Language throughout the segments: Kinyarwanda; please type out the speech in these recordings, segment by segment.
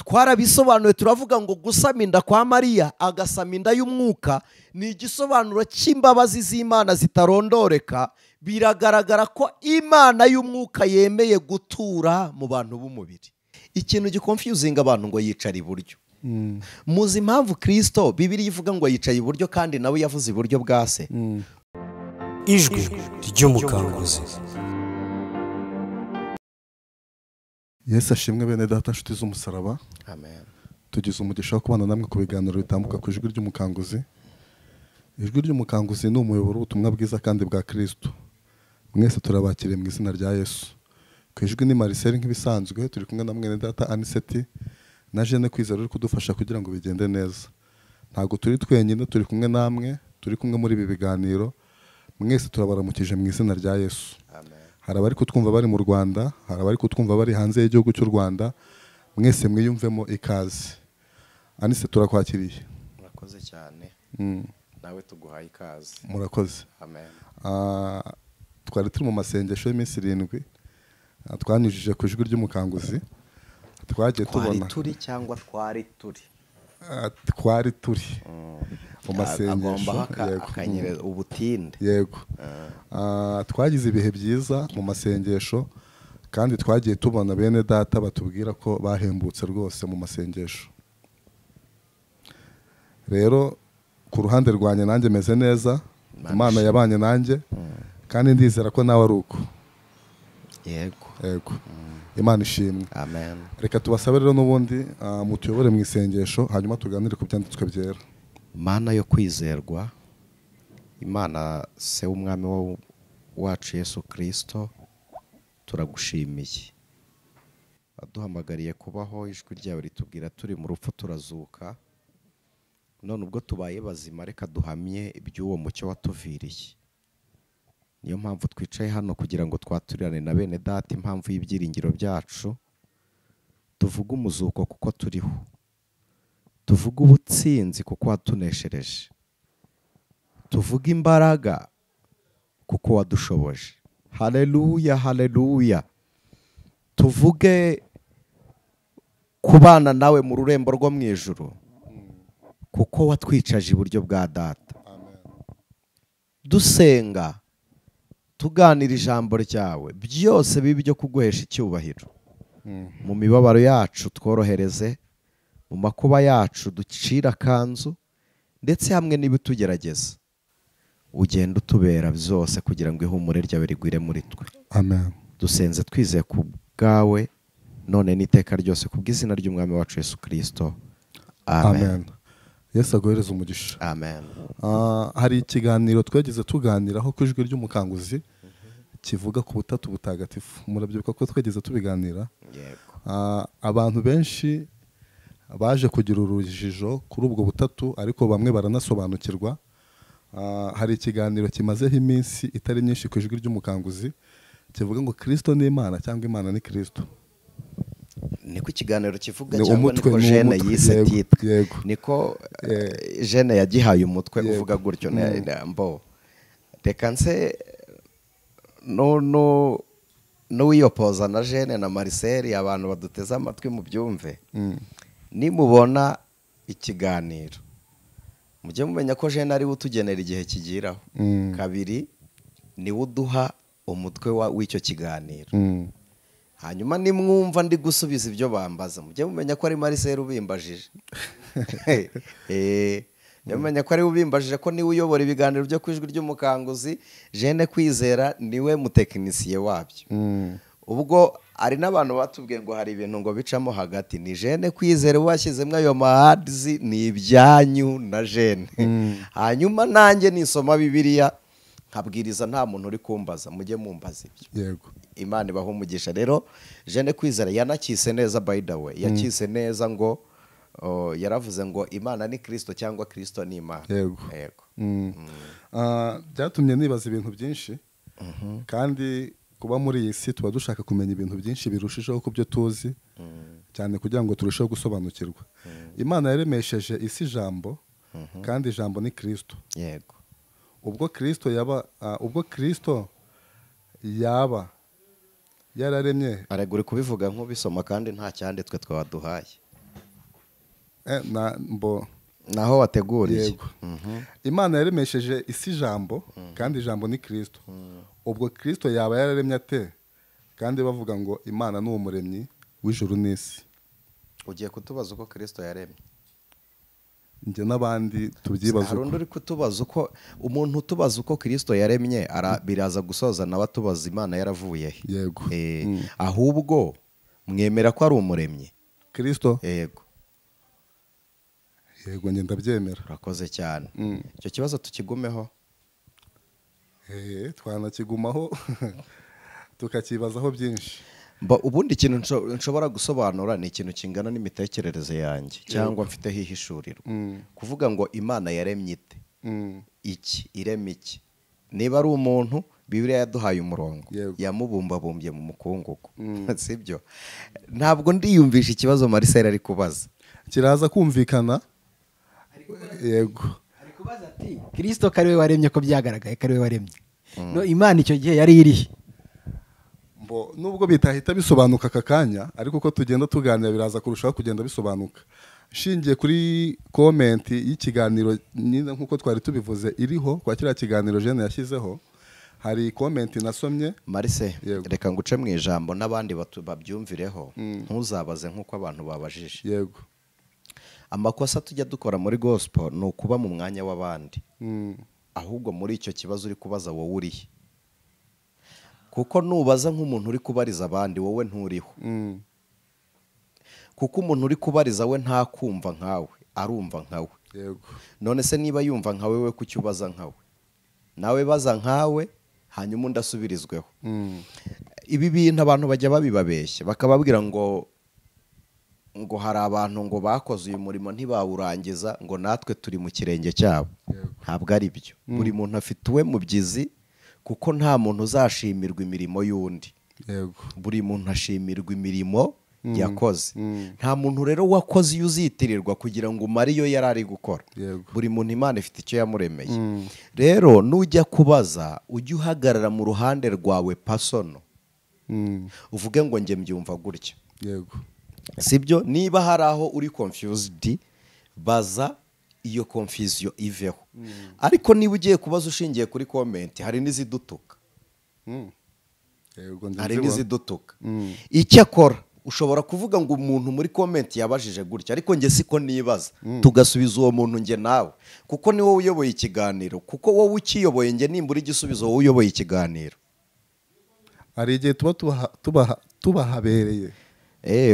Twarabisobanuye turavuga ngo gusama inda kwa Mariya agasama inda y'umwuka ni igisobanuro cy'imbabazi z'Imana zitarondoreka. Biragaragara ko Imana y'umwuka yemeye gutura mu bantu b'umubiri. Ikintu giconfusinga abantu ngo yicara iburyo. Muzi impamvu Kristo Bibiliya ivuga ngo yicaye iburyo kandi nawe yavuze iburyo bwa se? Ijwi ry'umukanguzi. Yesu ashimwe bene data nshuti z'umusaraba. Amen. Tugize umugisha wo kubana namwe ku biganiro bitambuka ku ijwi ry'umukanguzi. Ijwi ry'umukanguzi ni umuyoboro w'ubutumwa bwiza kandi bwa Kristo. Mwese turabakiriye mu izina rya Yesu. Ku ijwi ni Marcel nk'ibisanzwe, turi kumwe na mwene data Aniseti na Jeanne Kwizera uri kudufasha kugira ngo bigende neza. Ntabwo turi twenyine, turi kumwe namwe, turi kumwe muri ibi biganiro. Mwese turabaramukije mu izina rya Yesu. Amen. Hari abari kutwumva bari mu Rwanda, hari abari kutwumva bari hanze y'igihugu cy'u Rwanda, mwese mwiyumvemo ikaze. Anise turakwakiriye. Murakoze cyane. Nawe tuguhaye ikaze. Murakoze. Amen. Twari turi mu masengesho y'iminsi 7, twanyujije ku ijwi ry'umukanguzi. Twagiye tubona. Twari turi cyangwa twari turi? Twari turi mu masengesho akanyereza ubutinde. Yego. Twagize ibihe byiza mu masengesho kandi twagiye tubona bene data batubwira ko bahembutse rwose mu masengesho. Rero ku ruhande rwanjye nanjye meze neza, Imana yabanye nanjye kandi ndizera ko nawe ari uko. Yego. Yego. Imana ishimwe. Amen. Reka tubasabe rero n'ubundi mutuyobore mu isengesho hanyuma tuganire ku byanditswe byera. Mana yo kwizerwa, Imana se w'umwami wacu Yesu Kristo, turagushimiye. Waduhamagariye kubaho, ijwi ryawe ritubwira turi mu rupfu turazuka. None ubwo tubaye bazima reka duhamye iby'uwo mucyo watuviriye. Niyo mpamvu twicaye hano kugira ngo twaturirane na bene data impamvu y'ibyiringiro byacu, tuvuge umuzuko kuko turiho, tuvuge ubutsinzi kuko watuneshereje, tuvuge imbaraga kuko wadushoboje. Haleluya, haleluya. Tuvuge kubana nawe mu rurembo rwo mu ijuru kuko watwicaje iburyo bwa data. Amen. Dusenga tuganira ijambo ryawe byose bibe byo kuguhesha icyubahiro. Mu mibabaro yacu tworohereze, mu makuba yacu ducira akanzu, ndetse hamwe n'ibitugerageza ugenda utubera byose kugira ngo ihumure ryawe rigwire muri twe. Amen. Dusenze twizeye ku bwawe none n'iteka ryose ku bw'izina ry'umwami wacu Yesu Kristo. Amen. Amen. Yesu aguhereze umugisha. Amen. Hari ikiganiro twageze tuganiraho ku ijwi ry'umukanguzi kivuga ku butatu butagatifu. Murabyibuka ko twageze tubiganira? Yego. Abantu benshi baje kugira urujijo kuri ubwo butatu, ariko bamwe baranasobanukirwa. Hari ikiganiro kimazeho iminsi itari myinshi ku ijwi ry'umukanguzi kivuga ngo Kristo ni Imana cyangwa Imana ni Kristo. Niko ikiganiro kivuga cyangwa niko Jeanne yise titre? Niko Jeanne yagihaye umutwe uvuga gutyo. Mbo reka nse no wiyopoza na Jeanne na Marcel, abantu baduteze amatwi mu byumve. Nimubona ikiganiro mujye mumenya ko Jeanne ari utugenera igihe kigiraho. Kabiri ni uduha umutwe w'icyo kiganiro. Hanyuma nimwumva ndi gusubiza ibyo bambaza mujye mumenya ko ari Marcel ubimbajije. Mumenya ko ari ubimbajije ko niwe uyobora ibiganiro byo ku ijwi ry'umukanguzi. Jeanne Kwizera niwe mutekinisiye wabyo. Ubwo ari n'abantu batubwiye ngo hari ibintu ngo bicamo hagati, ni Jeanne Kwizera washyizemo ayo mahadizi, ni ibyanyu na Jeanne. Hanyuma nanjye nisoma Bibiliya nkabwiriza nta muntu uri kumbaza, mujye mumbaza ibyo. Yego. Imana ibaho umugisha. Rero Jeanne Kwizera yanakise neza, by the way, yakise neza ngo yaravuze ngo Imana ni Kristo cyangwa Kristo ni Imana. Yego. Yego. Byatumye nibaza ibintu byinshi kandi kuba muri iyi si tuba dushaka kumenya ibintu byinshi birushijeho ku byo tuzi cyane kugira ngo turusheho gusobanukirwa. Imana yaremesheje isi ijambo kandi ijambo ni Kristo. Yego. Ubwo Kristo yaba yararemye. Arega uri kubivuga nk'ubisoma kandi nta cyanditswe twaduhaye. Naho wateguriye. Yego. Imana yaremesheje isi ijambo, kandi ijambo ni Kristo. Ubwo Kristo yaba yararemye ate? Kandi bavuga ngo Imana ni umuremyi w'ijuru n'isi. Ugiye kutubaza uko Kristo yaremye? Njye n'abandi tubyibaza. Hari undi uri kutubaza uko umuntu utubaza uko Kristo yaremye, biraza gusoza nawe atubaza Imana yaravuye he. Yego. Ahubwo mwemera ko ari umuremyi Kristo? Yego. Yego, njye ndabyemera. Urakoze cyane. Icyo kibazo tukigumeho. Twanakigumaho tukakibazaho byinshi. Ubundi ikintu nshobora gusobanura ni ikintu kingana n'imitekerereze yanjye cyangwa mfite hihishurirwa. Kuvuga ngo Imana yaremye ite? Iki irema iki? Niba ari umuntu, Bibiliya yaduhaye umurongo, yamubumbabumbye mu mukungugu. Sibyo? Ntabwo ndiyumvisha ikibazo Marcel ari kubaza. Kiraza kumvikana. Yego. Ari kubaza ati Kristo kari we waremye, ko byagaragaye kari we waremye. No Imana icyo gihe yari irihe? Nubwo bitahita bisobanuka aka kanya, ariko uko tugenda tuganira biraza kurushaho kugenda bisobanuka. Nshingiye kuri comment y'ikiganiro nyine nkuko twari tubivuze iriho kwa kiriya kiganiro Jeanne yashyizeho, hari comment nasomye. Marcel, reka nguce mu ijambo n'abandi babyumvireho, ntuzabaze nkuko abantu babajije. Yego. Amakosa tujya dukora muri gospel ni ukuba mu mwanya w'abandi. Ahubwo muri icyo kibazo uri kubaza wowe urihe? Kuko nubaza nk'umuntu uri kubariza abandi wowe nturiho. Kuko umuntu uri kubariza we ntakumva nkawe, arumva nkawe. Yego. None se niba yumva nkawe we kuki ubaza nkawe? Nawe baza nkawe hanyuma undasubirizweho. Ibi bintu abantu bajya babibabeshya bakababwira ngo hari abantu ngo bakoze uyu murimo ntibawurangiza, ngo natwe turi mu kirenge cyabo. Ntabwo ari byo. Buri muntu afite uwe mubyizi, kuko nta muntu uzashimirwa imirimo y'undi. Yego. Buri muntu ashimirwa imirimo yakoze. Nta muntu rero wakoze iyo uzitirirwa kugira ngo umare iyo yari ari gukora. Buri muntu Imana ifite icyo yamuremeye. Rero nujya kubaza ujye uhagarara mu ruhande rwawe personal. Uvuge ngo njye mbyumva gutya. Yego. Sibyo? Niba hari aho uri confused, baza iyo confusion iveho. Ariko niba ugiye kubaza ushingiye kuri comment, hari n'izidutuka. Hari n'izidutuka. Icyakora ushobora kuvuga ngo umuntu muri comment yabajije gutya, ariko nge siko nibaza. Tugasubiza uwo muntu nge nawe, kuko ni wowe uyoboye ikiganiro, kuko wowe ukiyoboye nge nimbura igisubizo wowe uyoboye ikiganiro. Hari igihe tuba tubahabereye.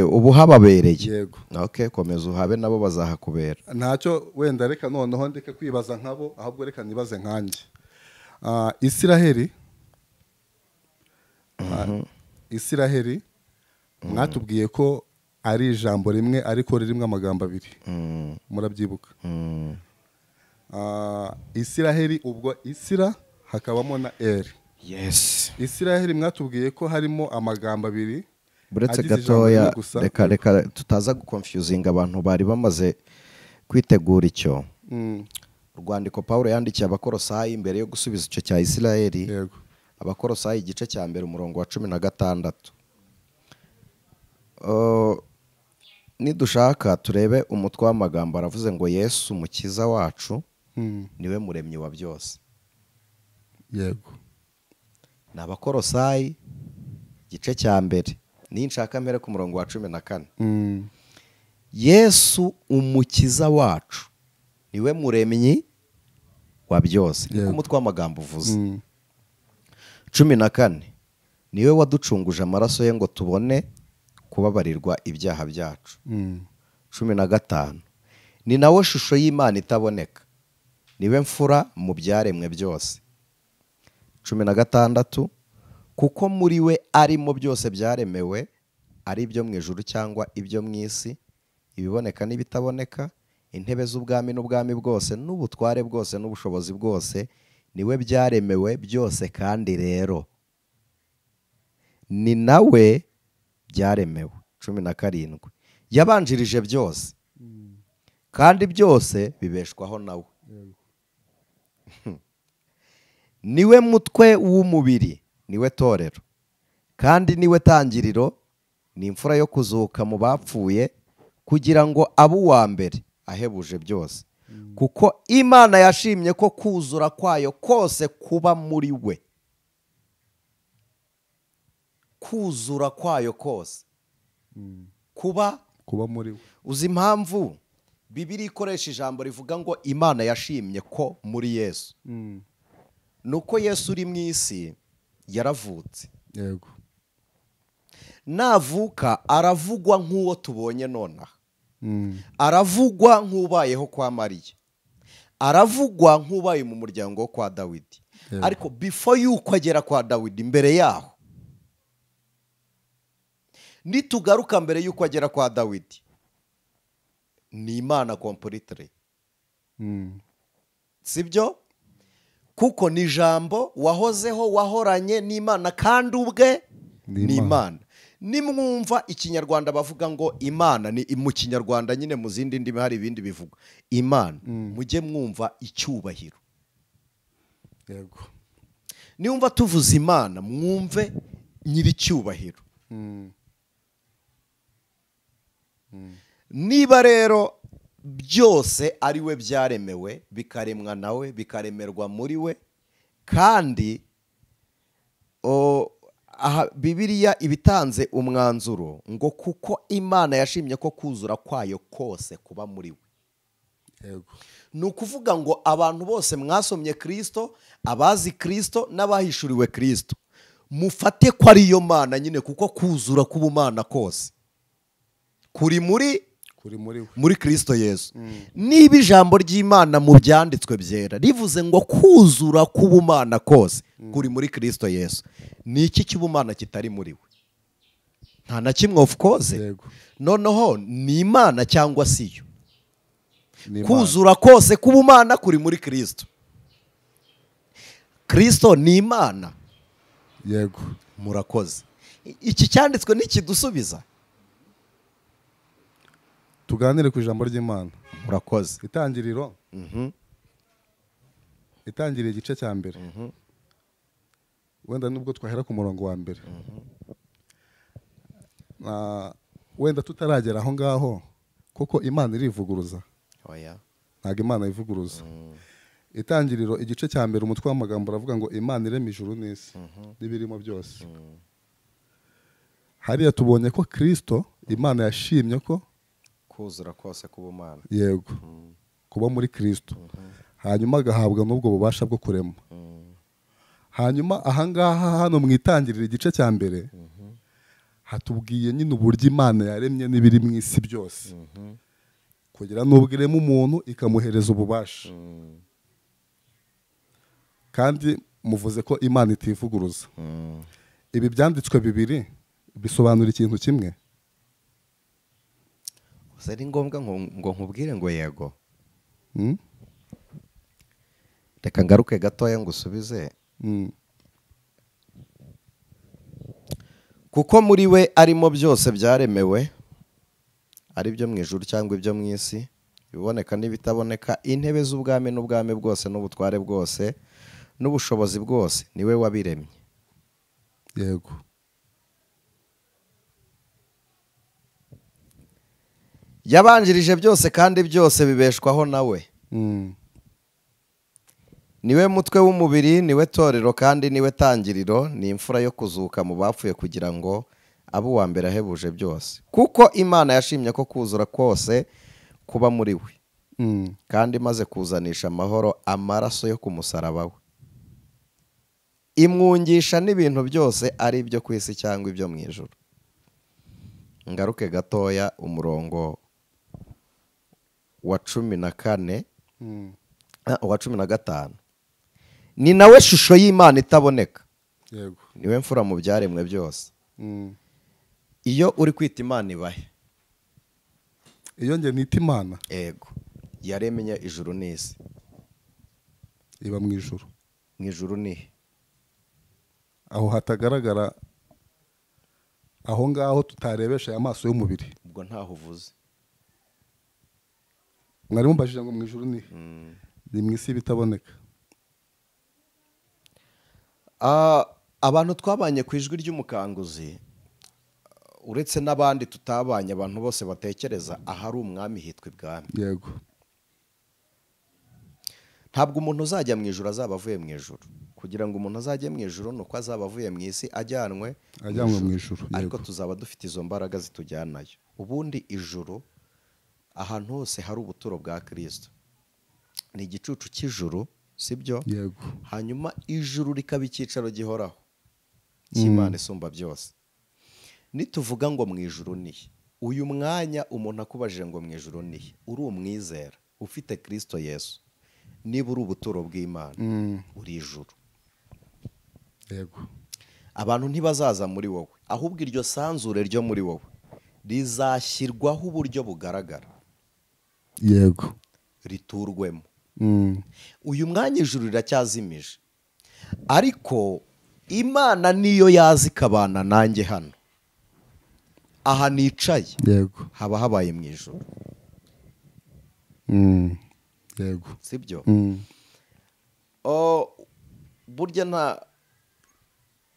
Ubu hababereye. Yego. Okay, komeza uhabe nabo bazahakubera. Ntacyo wenda reka noneho ndeke kwibaza nkabo, ahubwo reka nibaze nkanjye. Isiraheli, Isiraheli mwatubwiye ko ari ijambo rimwe ariko ririmo amagambo abiri. Murabyibuka. Isiraheli ubwo Isira hakabamo na El. Yes. Isiraheli mwatubwiye ko harimo amagambo abiri. Buretse gatoya, reka tutaza guconfusinga abantu bari bamaze kwitegura icyo. Urwandiko Paulo yandikiye Abakorosayi mbere yo gusubiza icyo cya Isiraheli. Yego. Abakorosayi igice cya mbere umurongo wa 16. Nidushaka turebe umutwe w'amagambo aravuze ngo Yesu umukiza wacu niwe muremyi wa byose. Yego. Ni Abakorosayi igice cya mbere. Ninshaka mbere ku murongo wa 14. Yesu umukiza wacu niwe muremyi wa byose. Niko umutwe w'amagambo uvuze. 14 niwe waducunguje amaraso ye ngo tubone kubabarirwa ibyaha byacu. 15 ni nawe shusho y'Imana itaboneka, niwe mfura mu byaremwe byose. 16 kuko muri we arimo byose byaremewe, ari ibyo mu ijuru cyangwa ibyo mu isi, ibiboneka n'ibitaboneka, intebe z'ubwami n'ubwami bwose n'ubutware bwose n'ubushobozi bwose, niwe byaremewe byose, kandi rero ni nawe byaremewe. 17 yabanjirije byose, kandi byose bibeshwaho nawe. Niwe mutwe w'umubiri, niwe torero, kandi niwe tangiriro, ni imfura yo kuzuka mu bapfuye, Kugira ngo abe uwa mbere ahebuje byose, kuko Imana yashimye ko kuzura kwayo kose kuba muri we. Kuzura kwayo kose kuba muri we. Uzi impamvu Bibiliya ikoresha ijambo rivuga ngo Imana yashimye ko muri Yesu? Nuko Yesu uri mu isi yaravutse. Yego. Navuka aravugwa nk'uwo tubonye nonaha. Aravugwa nk'ubayeho kwa Mariya. Aravugwa nk'ubaye mu muryango wo kwa Dawidi. Ariko before yuko agera kwa Dawidi, mbere yaho, nitugaruka mbere yuko agera kwa Dawidi, ni Imana completely. Sibyo? Kuko ni jambo wahozeho, wahoranye n'Imana, kandi ubwe ni Imana. Nimwumva ikinyarwanda bavuga ngo Imana ni mu kinyarwanda nyine, mu zindi ndimi hari ibindi bivugwa Imana, mujye mwumva icyubahiro. Yego. Niwumva tuvuze Imana mwumve nyiri cyubahiro. Niba rero byose ari we byaremewe, bikaremwa nawe, bikaremerwa muri we, kandi aha Bibiliya ibitanze umwanzuro ngo kuko Imana yashimye ko kuzura kwayo kose kuba muri we. Yego. Ni ukuvuga ngo abantu bose mwasomye Kristo, abazi Kristo n'abahishuriwe Kristo, mufate ko ari yo Mana nyine, kuko kuzura k'ubumana kose kuri muri muri Kristo Yesu. Niba ijambo ry'Imana mu byanditswe byera rivuze ngo kuzura k'ubumana kose kuri muri Kristo Yesu, ni iki cy'ubumana kitari muri we? Nta na kimwe, of course. Noneho ni Imana cyangwa si yo? Kuzura kose k'ubumana kuri muri Kristo. Kristo ni Imana. Yego. Murakoze. Iki cyanditswe n'ikidusubiza. Tuganire ku ijambo ry'Imana. Murakoze. Itangiriro. Itangiriro igice cya mbere. Wenda nubwo twahera ku murongo wa mbere. Wenda tutaragera aho ngaho, kuko Imana irivuguruza. Oya. Ntabwo Imana ivuguruza. Itangiriro igice cya mbere, umutwe w'amagambo uravuga ngo Imana irema ijuru n'isi n'ibirimo byose. Hariya tubonye ko Kristo Imana yashimye ko kuzura kose k'ubumana. Yego. Kuba muri Kristo. Hanyuma agahabwa n'ubwo bubasha bwo kurema. Hanyuma ahangaha hano mu itangiriro igice cya mbere, hatubwiye nyine uburyo Imana yaremye n'ibiri mu isi byose. Kugira n'ubwo irema umuntu ikamuhereza ububasha. Kandi muvuze ko Imana itivuguruza. Ibi byanditswe bibiri bisobanura ikintu kimwe. Ari ngombwa ngo nkubwire ngo yego. Reka ngaruke gatoya ngusubize. Kuko muri we arimo byose byaremewe, ari byo mu ijuru cyangwa ibyo mu isi, ibiboneka n'ibitaboneka, intebe z'ubwami n'ubwami bwose n'ubutware bwose n'ubushobozi bwose, niwe wabiremye. Yego. Yabanjirije byose kandi byose bibeshwaho nawe. Niwe mutwe w'umubiri, niwe torero kandi niwe tangiriro, ni imfura yo kuzuka mu bapfuye kugira ngo abe uwa mbere ahebuje byose. Kuko Imana yashimye ko kuzura kose kuba muri we. Kandi imaze kuzanisha amahoro amaraso yo ku musaraba we, imwungisha n'ibintu byose ari ibyo ku isi cyangwa ibyo mu ijuru. Ngaruke gatoya umurongo wa 14, wa 15. Ni nawe shusho y'Imana itaboneka. Yego. Niwe mfura mu byaremwe byose. Iyo uri kwita Imana ibahe? Iyo nge nita Imana? Yego. Yaremye ijuru n'isi. Iba mu ijuru. Mu ijuru ni aho hatagaragara, aho ngaho tutarebesha amaso y'umubiri. Ubwo ntaho uvuze. Mwari mumbajije ngo mu ijuru ni ni mu isi bitaboneka. Abantu twabanye ku ijwi ry'umukanguzi, Uretse n'abandi tutabanye, abantu bose batekereza ahari umwami hitwa ibwami. Yego. Ntabwo umuntu uzajya mu ijuru azaba avuye mu ijuru. Kugira ngo umuntu azajye mu ijuru nuko azaba avuye mu isi ajyanwe mu ijuru. Ariko tuzaba dufite izo mbaraga zitujyanayo. Ubundi ijuru ahantu hose hari ubuturo bwa Kristo ni igicucu cy'ijuru, sibyo? Yego. Hanyuma ijuru rikaba icyicaro gihoraho cy'Imana isumba byose. Nituvuga ngo mu ijuru ni uyu mwanya, umuntu akubajije ngo mu ijuru ni uri umwizera ufite Kristo Yesu, niba uri ubuturo bw'Imana uri ijuru. Yego. Abantu ntibazaza muri wowe, ahubwo iryo sanzure ryo muri wowe rizashyirwaho uburyo bugaragara. Yego. Riturwemo. Uyu mwanya ijuru riracyazimije, ariko Imana niyo yazi ikabana nanjye hano aha nicaye. Yego. Haba habaye mu ijuru. Yego. Sibyo? Burya nta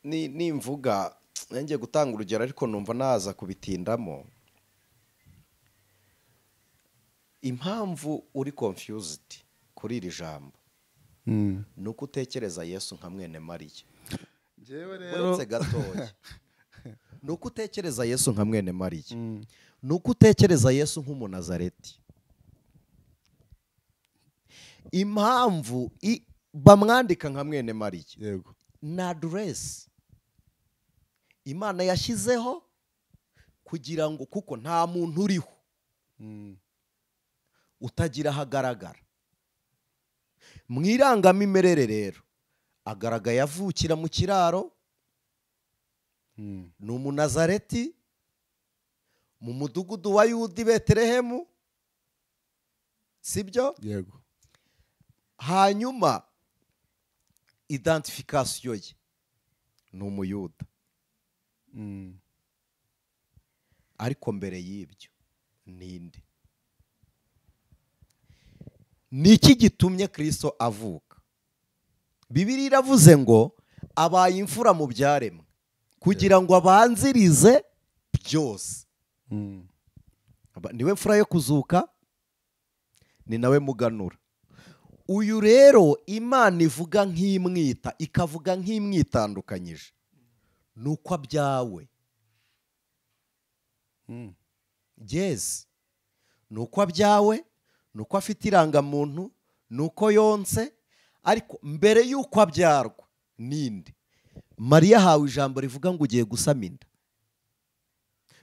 nimvuga ngiye gutanga urugero ariko numva naza kubitindamo. Impamvu uri confused kuri iri jambo nuko utekereza Yesu nka mwene Mariya. Uretse gatoya. Nuko utekereza Yesu nka mwene Mariya. Nuko utekereza Yesu nk'umunazareti. Impamvu bamwandika nka mwene Mariya. Yego. Na address Imana yashyizeho kugira ngo, kuko nta muntu uriho utagira ahagaragara. Mu irangamimerere rero agaragaye avukira mu kiraro, ni umunazareti mu mudugudu wa Yudi Betelehemu, sibyo? Yego. Hanyuma identification ye ni umuyuda. Ariko mbere y'ibyo ninde? Niki gitumye Kristo avuka? Bibiliya iravuze ngo abaye imfura mu byaremwe kugira ngo abanzirize byose. Niwe mfura yo kuzuka, ni nawe muganura. Uyu rero Imana ivuga nk'imwita, ikavuga nk'imwitandukanyije, nuko abyawe. Yes. Nuko abyawe, nuko afite irangamuntu, nuko yonse, ariko mbere yuko abyarwa ninde? Mariya ahawe ijambo rivuga ngo ugiye gusama inda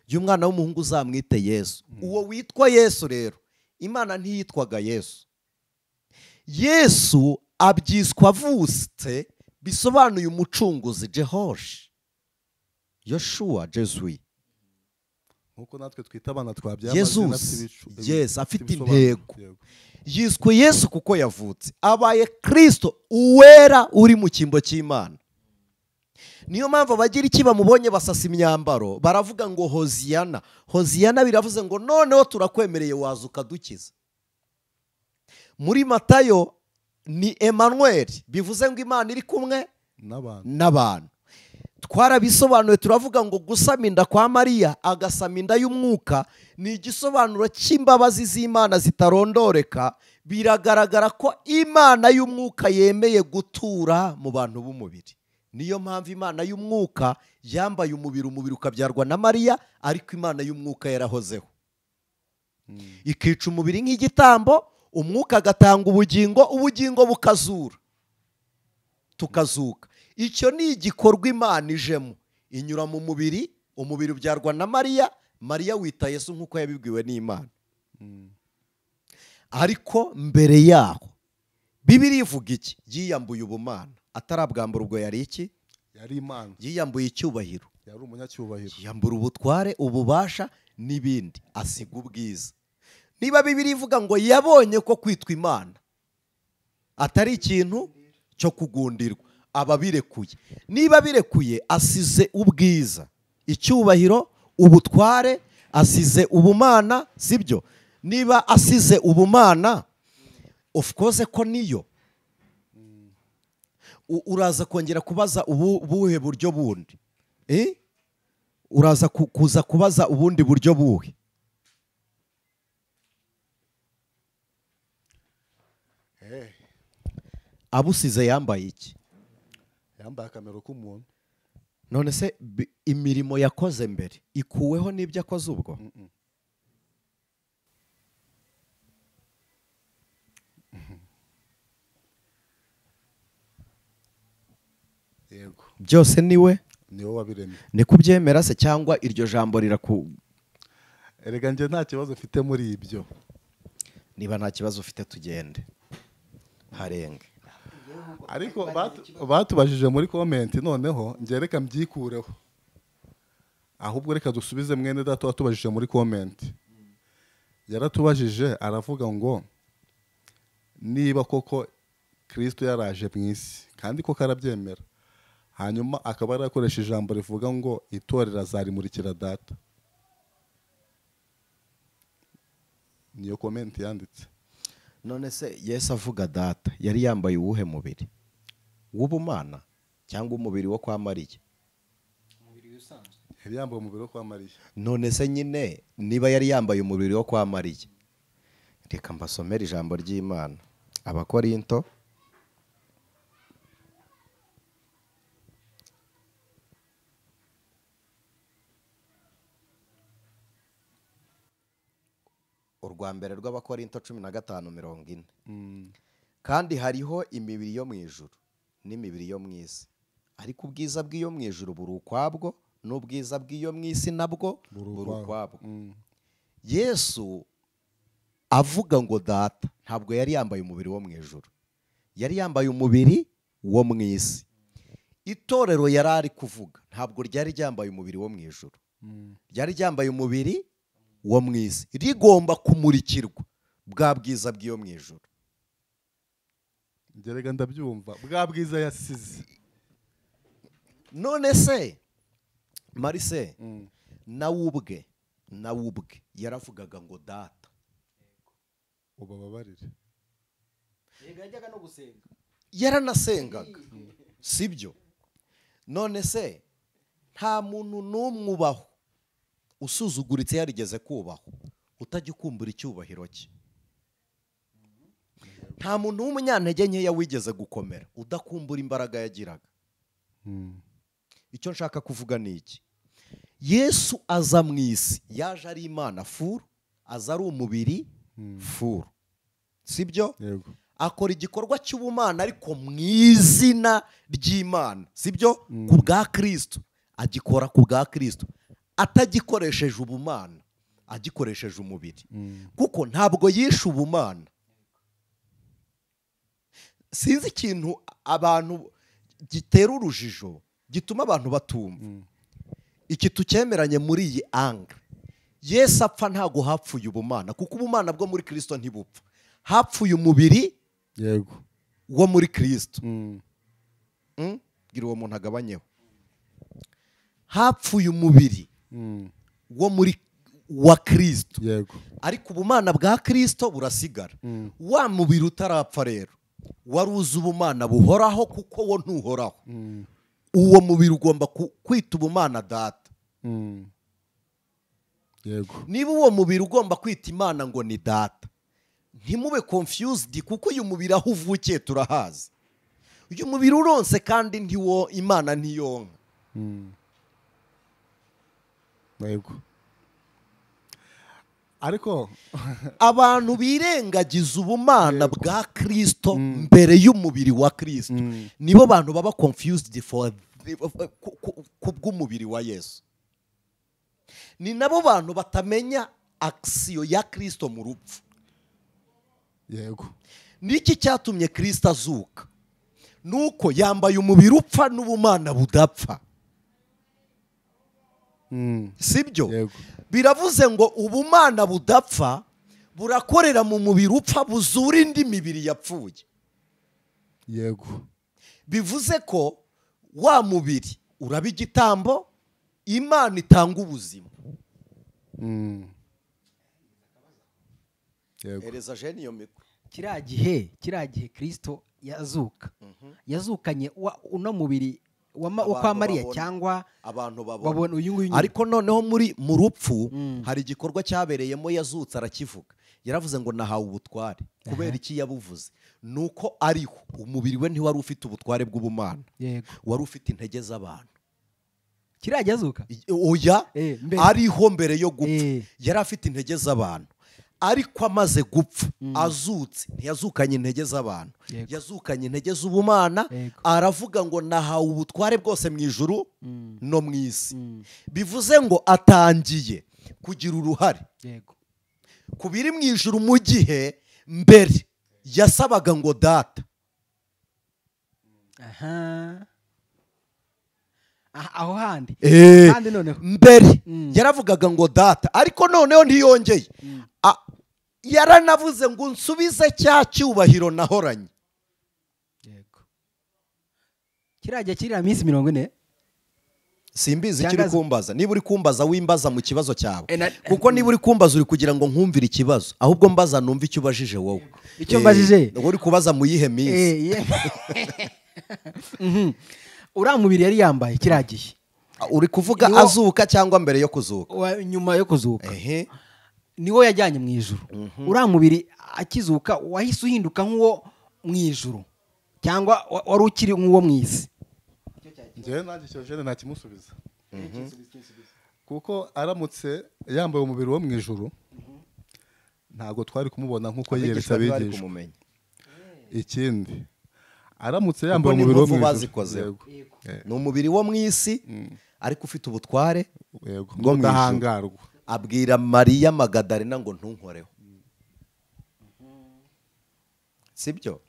y'umwana w'umuhungu uzamwite Yesu. Uwo witwa Yesu rero, Imana ntiyitwaga Yesu. Yesu abyiswa avutse, bisobanuye umucunguzi, Jehosh, Yoshua, Jesui. Nkuko natwe twita abana twabyaye amazina. Yes, afite intego. Yiswe Yesu kuko yavutse, abaye Kristo uwera uri mu cyimbo cy'Imana. Niyo mpamvu abagira iki bamubonye basasa imyambaro baravuga ngo Hoziyana. Hoziyana biravuze ngo noneho turakwemereye waza ukadukiza. Muri Matayo ni Emmanuel, bivuze ngo Imana iri kumwe n'abantu. Twarabisobanuye turavuga ngo gusama inda kwa Mariya agasama inda y'umwuka ni igisobanuro cy'imbabazi z'Imana zitarondoreka. Biragaragara ko Imana y'umwuka yemeye gutura mu bantu b'umubiri. Niyo mpamvu Imana y'umwuka yambaye umubiri, umubiri ukabyarwa na Mariya, ariko Imana y'umwuka yarahozeho. Ikica umubiri nk'igitambo, umwuka agatanga ubugingo, ubugingo bukazura, tukazuka. Icyo ni igikorwa Imana ijemo, inyura mu mubiri, umubiri ubyarwa na Mariya, Mariya wita Yesu nk'uko yabibwiwe n'Imana. Ariko mbere yaho Bibiliya ivuga iki? Yiyambuye ubumana. Atarabwambura ubwo yari iki? Yari Imana. Yiyambuye icyubahiro, yari umunyacyubahiro. Yiyambura ubutware, ububasha n'ibindi, asiga ubwiza. Niba Bibiliya ivuga ngo yabonye ko kwitwa Imana atari ikintu cyo kugundirwa, aba birekuye. Niba birekuye, asize ubwiza, icyubahiro, ubutware, asize ubumana, sibyo? Niba asize ubumana, of course ko niyo uraza kongera kubaza ubuhe buryo bundi. Uraza kuza kubaza ubundi buryo buhe? Abusize yambaye iki? Yambaye akamero k'umuntu. None se imirimo yakoze mbere ikuweho n'ibyo akoze ubwo? Yego. Byose niwe? Niwe wabiremye. Ni kubyemera se cyangwa iryo jambo riraku? Erega nje nta kibazo mfite muri ibyo. Niba nta kibazo ufite tugende harenge. Ariko batubajije muri comment, noneho nge reka mbyikureho. Ahubwo reka dusubize mwene data watubajije muri comment. Yaratubajije aravuga ngo niba koko Kristo yaraje mu isi kandi koko arabyemera, hanyuma akaba yarakoresha ijambo rivuga ngo itorero azarimurikira data. Niyo comment yanditse. None se Yesu avuga data yari yambaye uwuhe mubiri? W'ubumana cyangwa umubiri wo kwa Mariya? Umubiri usanzwe. Yari yambaye umubiri wo kwa Mariya. None se nyine niba yari yambaye umubiri wo kwa Mariya, reka mbasomere ijambo ry'Imana. Abakorinto urwa mbere rw'Abakorinto 15:40. Kandi hariho imibiri yo mu ijuru n'imibiri yo mu isi, ariko ubwiza bw'iyo mu ijuru buri ukwabwo, n'ubwiza bw'iyo mu isi nabwo buri ukwabwo. Yesu avuga ngo data ntabwo yari yambaye umubiri wo mu ijuru, yari yambaye umubiri wo mu isi. Itorero yari ari kuvuga ntabwo ryari ryambaye umubiri wo mu ijuru, ryari ryambaye umubiri wo mu isi, rigomba kumurikirwa bwa bwiza bw'iyo mu ijuru. Ngerega ndabyumva bwa bwiza yasize. None se Marise nawe ubwe yaravugaga ngo data ubababarire. Yega yajyaga no gusenga, yaranasengaga, sibyo? None se nta muntu n'umwe ubaho usuzuguritse yarigeze kubaho utajya ukumbura icyubahiro cye. Nta muntu w'umunyantege nkeya wigeze gukomera udakumbura imbaraga yagiraga. Icyo nshaka kuvuga ni iki: Yesu aza mu isi yaje ari Imana furu, aza ari umubiri furu, sibyo? Akora igikorwa cy'ubumana ariko mu izina ry'Imana, sibyo? Ku bwa Kristo agikora, ku bwa Kristo atagikoresheje ubumana, agikoresheje umubiri. Kuko ntabwo yishe ubumana. Sinzi ikintu abantu gitera urujijo gituma abantu batumva. Iki tucyemeranye muri iyi angle. Yesu apfa ntago hapfuye ubumana, kuko ubumana bwo muri Kristo ntibupfa. Hapfuye umubiri yego wo muri Kristo. Gira uwo muntu agabanyeho. Hapfuye umubiri wo muri wa Kristo. Yego. Ariko ubumana bwa Kristo burasigara. Wa mubiri utarapfa rero waruzi ubumana buhoraho, kuko wo ntuhoraho. Uwo mubiri ugomba kwita ubumana data. Yego. Niba uwo mubiri ugomba kwita Imana ngo ni data, ntimube confused, kuko uyu mubiri aho uvukiye turahazi. Uyu mubiri uronse kandi ntiwo Imana ntiyonka. Yego. Ariko abantu birengagiza ubumana bwa Kristo mbere y'umubiri wa Kristo nibo bantu baba confused for kubw'umubiri wa Yesu. Ni nabo bantu batamenya action ya Kristo mu rupfu. Yego. Niki cyatumye Kristo azuka? Nuko yambaye umubiri upfa n'ubumana budapfa. Sibyo? Biravuze ngo ubumana budapfa burakorera mu mubiri upfa, buzura indi mibiri yapfuye. Yego. Bivuze ko wa mubiri uraba igitambo, Imana itanga ubuzima. Yego. Ereza jeni yo mikro. Kiriya gihe Kristo yazuka. Yazukanye uno mubiri Wa kwa Mariya cyangwa abantu babona uyu nguyu. Ariko noneho muri mu rupfu hari igikorwa cyabereyemo, yazutse arakivuga. Yaravuze ngo nahawe ubutware. Kubera iki yabuvuze? Nuko ariho umubiri we ntiwari ufite ubutware bw'ubumana, wari ufite intege z'abantu. Kirajya azuka? Oya, ariho mbere yo gupfa yari afite intege z'abantu, ariko amaze gupfa azutse ntiyazukanye intege z'abantu, yazukanye intege z'ubumana. Aravuga ngo nahawe ubutware bwose mu ijuru no mu isi. Bivuze ngo atangiye kugira uruhare ku biri mu ijuru, mu gihe mbere yasabaga ngo data. Aho handi kandi noneho mbere yaravugaga ngo data, ariko noneho ntiyongeye. Yaranavuze ngo nsubize cya cyubahiro nahoranye. Yego. Kirajya kirira minsi 40. Simbizi icyo uri kumbaza. Niba uri kumbaza wimbaza mu kibazo cyawe, kuko niba uri kumbaza uri kugira ngo nkumvire ikibazo, ahubwo mbaza numve icyo ubajije wowe. Icyo mbajije uri kubaza mu yihe minsi? Uriya mubiri yari yambaye kiragiye. Uri kuvuga azuka cyangwa mbere yo kuzuka? Nyuma yo kuzuka. Niwo yajyanye mu ijuru. Uriya mubiri akizuka wahise uhinduka nk'uwo mu ijuru cyangwa wari ukiri nk'uwo mu isi? Njyewe nanjye icyo jene ntakimusubiza, kuko aramutse yambaye umubiri wo mu ijuru ntabwo twari kumubona nk'uko yiyeretse abigishwa. Ikindi, aramutse yambaye umubiri wo mu ijuru, ni umubiri wo mu isi ariko ufite ubutware bwo mu ijuru. Abwira Mariya Magadalena ngo ntunkoreho, sibyo?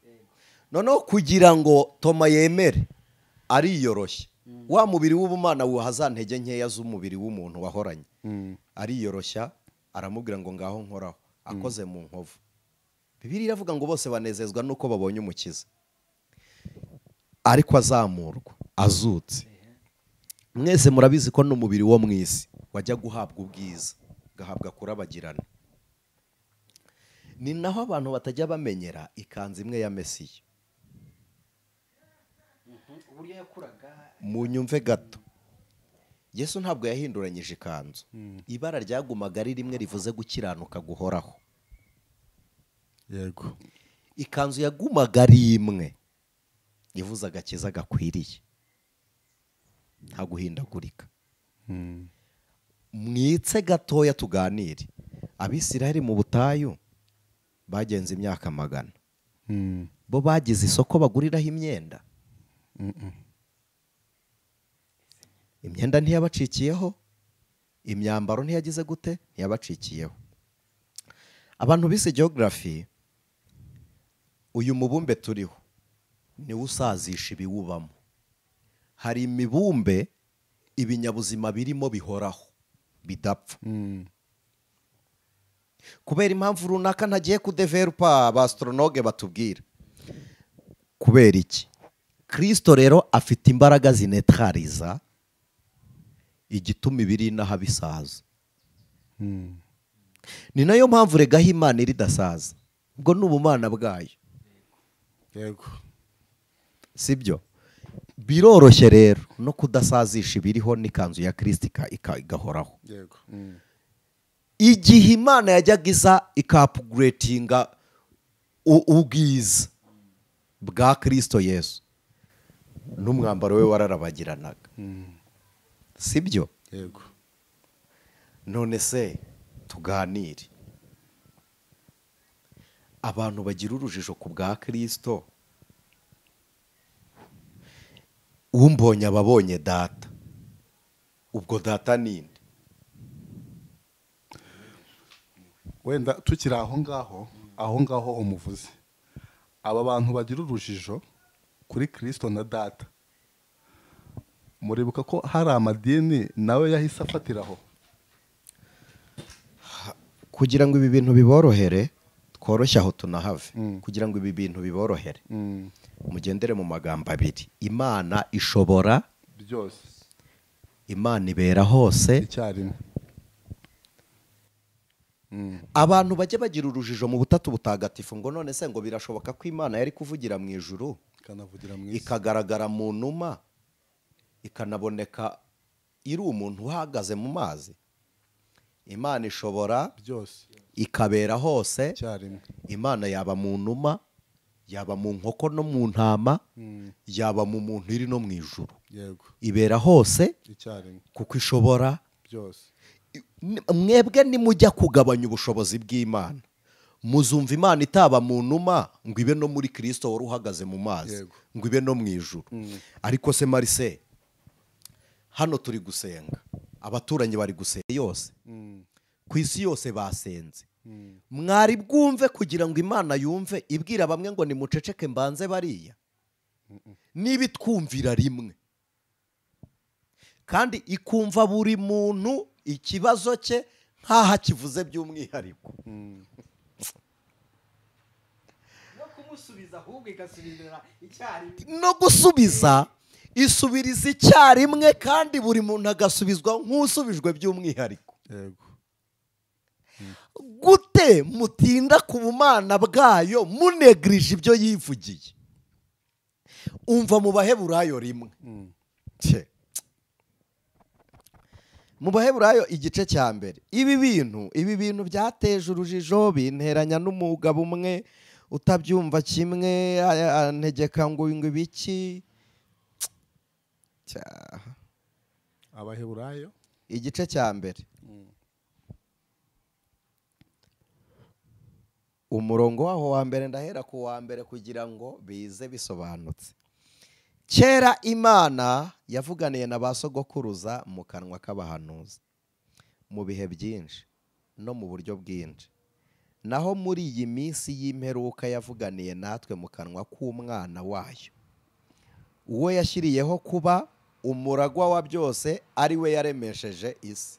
Noneho kugira ngo Toma yemere ariyoroshya, wa mubiri w'ubumana wuha za ntege nkeya z'umubiri w'umuntu wahoranye, ariyoroshya aramubwira ngo ngaho nkoraho, akoze mu nkovu. Bibiliya iravuga ngo bose banezezwa nuko babonye umukiza, ariko azamurwa azutse. Mwese murabizi ko n'umubiri wo mu isi wajya guhabwa ubwiza, gahabwa kurabagirana. Ni naho abantu batajya bamenyera ikanzu imwe ya Mesiya. Munyumve gato, Yesu ntabwo yahinduranyije ikanzu. Ibara ryagumaga ari rimwe, rivuze gukiranuka guhoraho. Yego. Ikanzu yagumaga ari imwe, ivuze agakiza gakwiriye, nta guhindagurika. Mwitse gatoya tuganire. Abisirayeli mu butayu bagenze imyaka 100. Bo bagize isoko baguriraho imyenda. Imyenda ntiyabacikiyeho, imyambaro ntiyagize gute, ntiyabacikiyeho. Abantu bise geography, uyu mubumbe turiho niwo usazisha ibiwubamo. Hari imibumbe ibinyabuzima birimo bihoraho bidapfa. Kubera impamvu runaka ntagiye kudevelopa, abastronoge batubwira kubera iki. Kristo rero afite imbaraga zinetraliza igituma ibiri naha bisaza. Ni nayo mpamvu regaho Imana iridasaza, ubwo ni ubumana bwayo. Yego. Sibyo? Biroroshye rero no kudasazisha ibiriho n'ikanzu ya Kristo igahoraho. Yego. Igihe Imana yajyaga iza ikaupgratinga ubwiza bwa Kristo Yesu, n'umwambaro we wararabagiranaga. Sibyo? Yego. None se tuganire, abantu bagira urujijo ku bwa Kristo, umbonye ababonye data, ubwo data ninde? Wenda tukiri aho ngaho, aho ngaho umuvuze, aba bantu bagira urujijo kuri Kristo na data, muribuka ko hari amadini nawe yahise afatiraho. Kugira ngo ibi bintu biborohere, tworoshye aho tunahave. Kugira ngo ibi bintu biborohere, mugendere mu magambo abiri. Imana ishobora byose, Imana ibera hose icyarimwe. Abantu bajye bagira urujijo mu butatu butagatifu ngo none se ngo birashoboka ko Imana yari kuvugira mu ijuru ikanavugira mu isi, ikagaragara mu numa ikanaboneka iri umuntu uhagaze mu mazi. Imana ishobora byose, ikabera hose icyarimwe. Imana yaba mu numa, yaba mu nkoko no mu ntama, yaba mu muntu iri no mu ijuru. Yego. Ibera hose icyarimwe, kuko ishobora byose. Mwebwe nimujya kugabanya ubushobozi bw'Imana, muzumva Imana itaba mu numa ngo ibe no muri Kristo wari uhagaze mu mazi, ngo ibe no mu ijuru. Ariko se Marise, hano turi gusenga, abaturanyi bari gusenga yose, ku isi yose basenze. Mwari bwumve kugira ngo Imana yumve ibwira bamwe ngo nimuceceke mbanze bariya, niba itwumvira rimwe kandi ikumva buri muntu ikibazo cye nkaho akivuze by'umwihariko. No kumusubiza ahubwo igasubirira icyarimwe, no gusubiza isubiriza icyarimwe, kandi buri muntu agasubizwa nk'usubijwe by'umwihariko. Yego. Gute mutinda ku bumana bwayo munegrije ibyo yivugiye? Umva mu Baheburayo rimwe. Mu Baheburayo igice cya mbere. Ibi bintu byateje urujijo, binteranya n'umugabo umwe utabyumva kimwe, antegeka ngo ibiki. Abaheburayo igice cya mbere. Umurongo waho wa mbere, ndahera ku wa mbere kugira ngo bize bisobanutse. Kera Imana yavuganiye na ba sogokuruza mu kanwa k'abahanuzi mu bihe byinshi no mu buryo bwinshi. Naho muri iyi minsi y'imperuka yavuganiye natwe mu kanwa k'umwana wayo, uwo yashyiriyeho kuba umuragwa wa byose, ari we yaremesheje isi.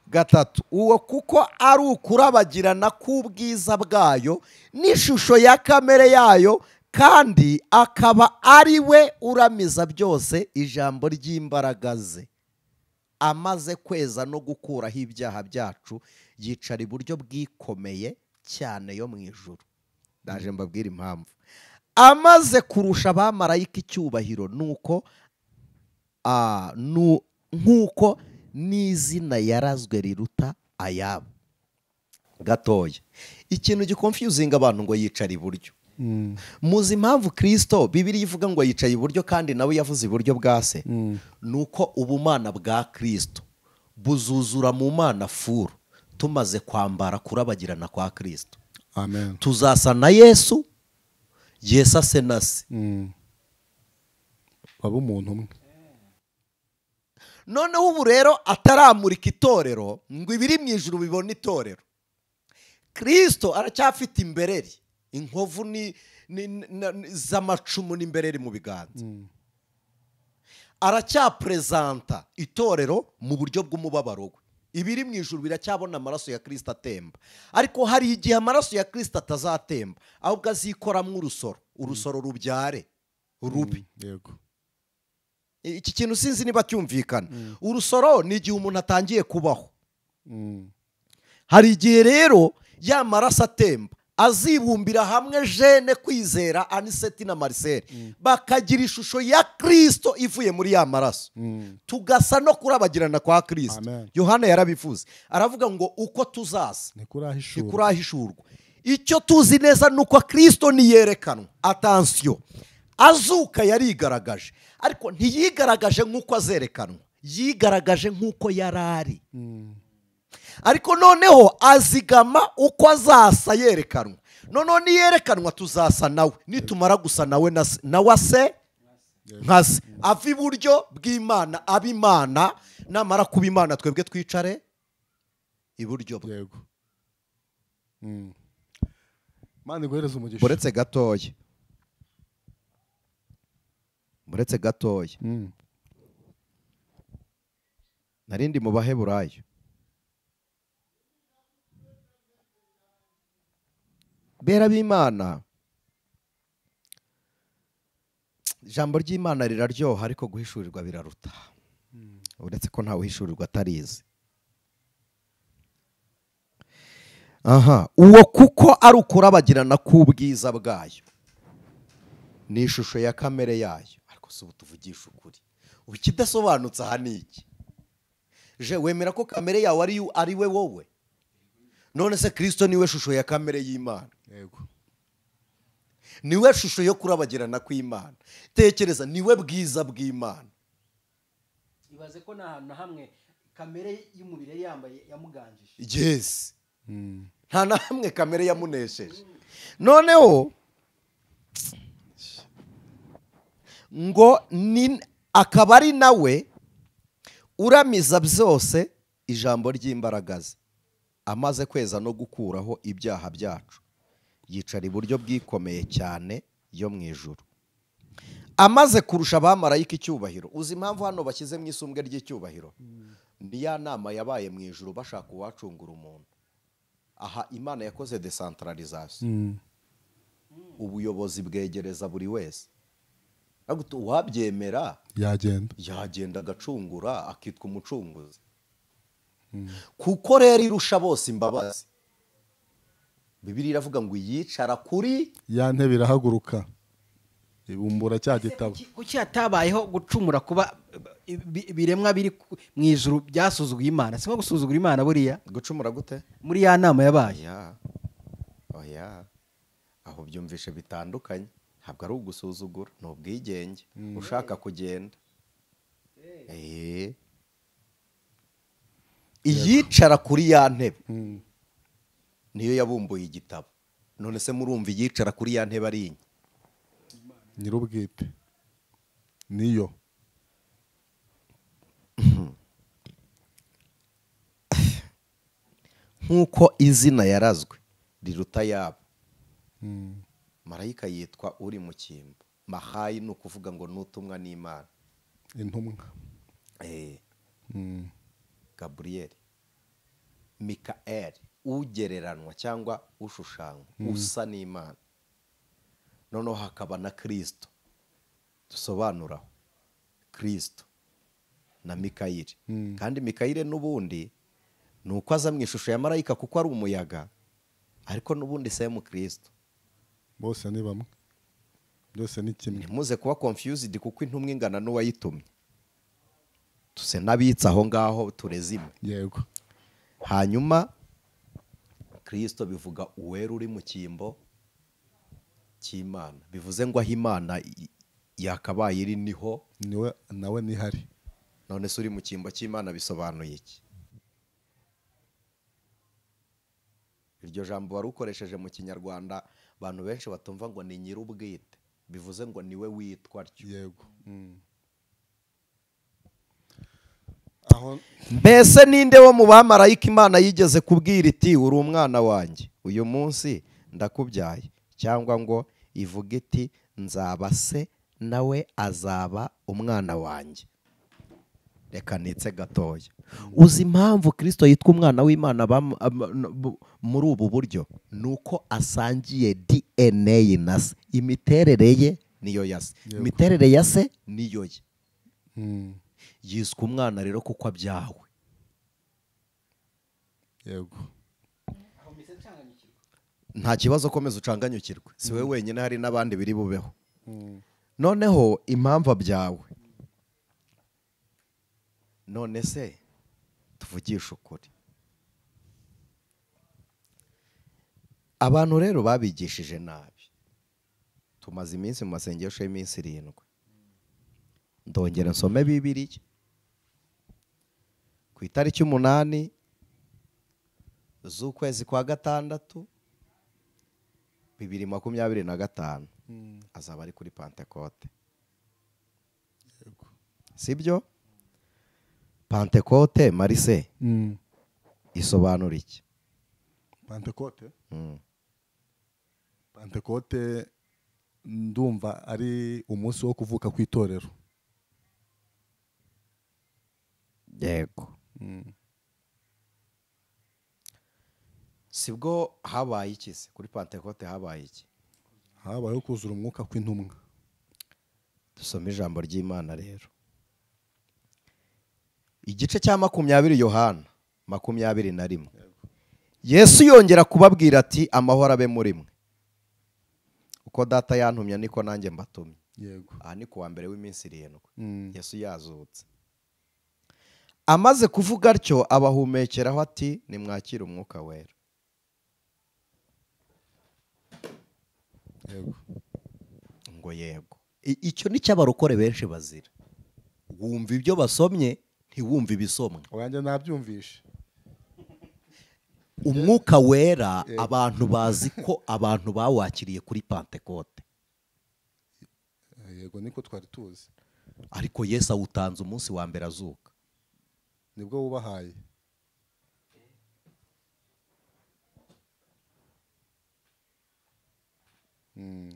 Gatatu, uwo kuko ari ukurabagirana k'ubwiza bwayo n'ishusho ya kamere yayo, kandi akaba ari we uramiza byose ijambo ry'imbaraga ze, amaze kweza no gukuraho ibyaha byacu, yicara iburyo bwikomeye cyane yo mu ijuru. Ndaje mbabwira impamvu. Amaze kurusha abamarayika icyubahiro, nuko nkuko n'izina yarazwe riruta ayabo. Gatoya, ikintu giconfusinga abantu ngo yicara iburyo. Muzi impamvu Kristo Bibiliya ivuga ngo yicaye iburyo kandi nawe yavuze iburyo bwa se? Nuko ubumana bwa Kristo buzuzura mu mana furu tumaze kwambara kurabagirana kwa Kristo. Amen. Tuzasa na Yesu, Yesu ase na se. Baba umuntu umwe. Noneho ubu rero ataramurika itorero ngo ibiri mu ijuru bibone itorero, Kristo aracyafite imbereri, inkovu ni z'amacumu n'imbereri mu biganza. Aracyaprezanta itorero mu buryo bw'umubabaro we. Ibiri mu ijuru biracyabona amaraso ya Kristo atemba, ariko hari igihe amaraso ya Kristo atazatemba, ahubwo azikoramwo urusoro, urusoro rubyare rubi. Yego. Iki kintu sinzi niba cyumvikana. Urusoro ni igihe umuntu atangiye kubaho. Hari igihe rero ya maraso atemba azibumbira hamwe Jene Kwizera, Aniseti na Marcel, bakagira ishusho ya Kristo ivuye muri ya maraso, tugasa no kurabagirana kwa Kristo. Yohana yarabivuze, aravuga ngo uko tuzasa ntikurahishurwa. Icyo tuzi neza nuko Kristo niyerekanwa. Attention, azuka yarigaragaje, ariko ntiyigaragaje nk'uko azerekanwa, yigaragaje nk'uko yarari. Ariko noneho azigama uko azasa yerekanwa. Noneho niyerekanwa tuzasa nawe, nitumara gusa nawe nawe ase nka se, ava iburyo bw'Imana aba Imana, namara kuba Imana twebwe twicare iburyo bwe. Yego. Imana iguhereze umugisha. Buretse gatoya. Buretse gatoya. Narindi mu Baheburayo. Bera b'Imana, ijambo ry'Imana riraryoha ariko guhishurirwa biraruta. Uretse ko ntawe uhishurirwa atarizi. Aha, uwo kuko ari ukurabagirana k'ubwiza bwayo ni ishusho ya kamere yayo. Ariko Gusa ubu tuvugisha ukuri, ubu ikidasobanutse aha ni iki? Je wemera ko kamere yawe ari we wowe? None se Kristo niwe shusho ya kamere y'Imana. Yego. Niwe shusho yo kurabagirana kw'Imana. Tekereza, niwe bwiza bw'Imana. Ibaze ko nta hantu hamwe kamere y'umubiri yari yambaye yamuganjije. Yes. Nta na hamwe kamere yamunesheje. Noneho ngo ni akaba ari nawe uramiza byose ijambo ry'imbaraga ze, amaze kweza no gukuraho ibyaha byacu, yicara iburyo bwikomeye cyane yo mu ijuru, amaze kurusha abamarayika icyubahiro. Uzi impamvu hano bashyize mu isumbwe ry'icyubahiro? Ni ya nama yabaye mu ijuru bashaka uwacungura umuntu. Aha Imana yakoze decentralisation, ubuyobozi bwegereza buri wese. Uwabyemera yagenda agacungura akitwa umucunguzi. Kuko rero irusha bose imbabazi. Bibiliya iravuga ngo yicara kuri ya ntebe irahaguruka ibumbura cya gitabo. Kuki hatabayeho gucumura kuba biremwa biri mu ijuru byasuzuguye Imana? Si nko gusuzugura Imana buriya? Gucumura gute? Muri ya nama yabaye. Oya. Aho byumvishe bitandukanye. Ntabwo ari ugusuzugura, ni ubwigenge. Ushaka kugenda. Iyicara kuri ya ntebe niyo yabumbuye igitabo. None se murumva iyicara kuri ya ntebe ari inye? Nyirubwite niyo. Nkuko izina yarazwe riruta yabo. Marayika yitwa uri mu cyimbo. Mahayi ni ukuvuga ngo nutumwa n'Imana. Intumwa. Gabriel, Mikael, ugereranwa cyangwa ushushanywa, usa n'Imana. Noneho hakaba na Kristo. Dusobanuraho Kristo na Mikayire. Kandi Mikayire n'ubundi ni uko aza mu ishusho ya marayika kuko ari umuyaga, ariko n'ubundi semu Kristo. Bose ni bamwe, byose ni kimwe. Ntimuze kuba confused kuko intumwa ingana n'uwayitumye. Tuse n'abitsa aho ngaho turezime. Yego. Hanyuma Kristo bivuga uwera uri mu cyimbo cy'Imana. Bivuze ngo aho Imana yakabaye iri niho niwe nawe nihari. None se uri mu cyimbo cy'Imana bisobanuye iki? Iryo jambo wari ukoresheje mu Kinyarwanda abantu benshi batumva ngo ni nyirubwite, bivuze ngo niwe witwa atyo. Yego. Mbese ninde wo mu bamarayika Imana yigeze kubwira iti uri umwana wanjye uyu munsi ndakubyaye, cyangwa ngo ivuge iti nzaba se nawe azaba umwana wanjye? Reka nitse gatoya. Uzi impamvu Kristo yitwa umwana w'Imana muri ubu buryo? Nuko asangiye DNA na se. Imiterere ye niyo ya se, imiterere ya se niyo ye. Yiswe umwana rero kuko abyawe. Yego. Nta kibazo, komeza ucanganyukirwe. Si we wenyine, hari n'abandi biri bubeho. Noneho impamvu abyawe. None se tuvugisha ukuri, abantu rero babigishije nabi. Tumaze iminsi mu masengesho y'iminsi 7. Ndongera nsome Bibiliya. Ku itariki 8 z'ukwezi kwa 6 2025 azaba ari kuri Pentecote. Sibyo? Pentecote Marise isobanura iki? Pentecote? Pentecote ndumva ari umunsi wo kuvuka kw'itorero. Yego. Sibwo habaye iki se? Kuri Pentecote habaye iki? Habayeho kuzura umwuka kw'intumwa. Dusome ijambo ry'Imana rero. Igice cya 20 Yohana 21. Yesu yongera kubabwira ati amahoro abe muri mwe. Uko data yantumye niko nanjye mbatumye. Yego. Aha ni kuwa mbere w'iminsi 7. Yesu yazutse. Amaze kuvuga atyo abahumekeraho ati nimwakire umwuka wera. Yego. Ngo yego. Icyo ni cy'abarokore benshi bazira. Wumva ibyo basomye ntiwumva ibisomwe. Oyanjye nabyumvishe. Umwuka wera abantu bazi ko abantu bawakiriye kuri Pentekote. Yego niko twari tuzi. Ariko Yesu awutanze umunsi wa mbere azuka. Nibwo wubahaye.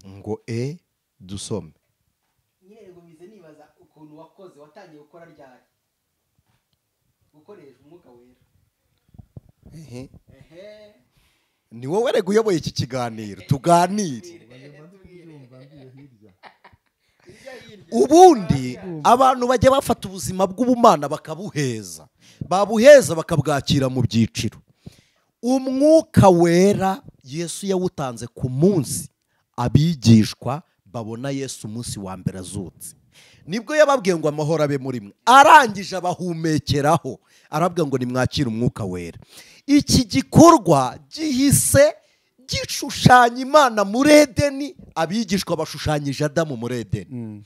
Ngo dusome. Nyine ngo bize nibaza ukuntu wakoze watangiye gukora ryari. Gukoresha umwuka wera. Ni wowe rego uyoboye iki kiganiro tuganire. Ubundi abantu bajya bafata ubuzima bw'ubumana bakabuheza, babuheza bakabwakira mu byiciro. Umwuka wera Yesu yawutanze ku munsi abigishwa babona Yesu umunsi wa mbere azutse. Nibwo yababwiye ngo amahoro abe muri mwe. Arangije abahumekeraho arabwira ngo nimwakire umwuka wera. Iki gikorwa gihise gishushanya Imana muri Edeni, abigishwa bashushanyije Adamu muri Edeni.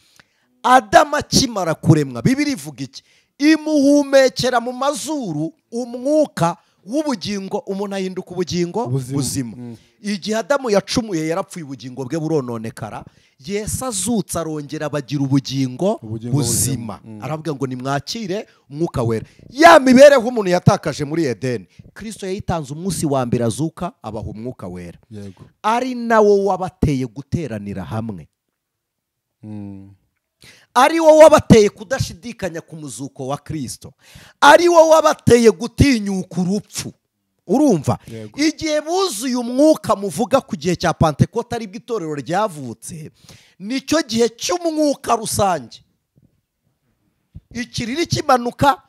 Adamu akimara kuremwa, Bibiliya ivuga iki? Imuhumekera mu mazuru umwuka w'ubugingo, umuntu ahinduka ubugingo buzima. Igihe Adamu yacumuye yarapfuye, ubugingo bwe burononekara. Yesu azutse arongera bagira ubugingo buzima. Aravuga ngo nimwakire umwuka wera. Ya mibereho umuntu yatakaje muri Edeni, Kristo yayitanze umunsi wa mbere azuka abaha umwuka wera. Yego. Ari nawo wabateye guteranira hamwe. Ari wo wabateye kudashidikanya ku muzuko wa Kristo. Ari wo wabateye gutinyuka urupfu. Urumva igihe buzuye umwuka muvuga ku gihe cya Pentekote ari bw'itorero ryavutse, nicyo gihe cy'umwuka rusange. Ikiriri kimanuka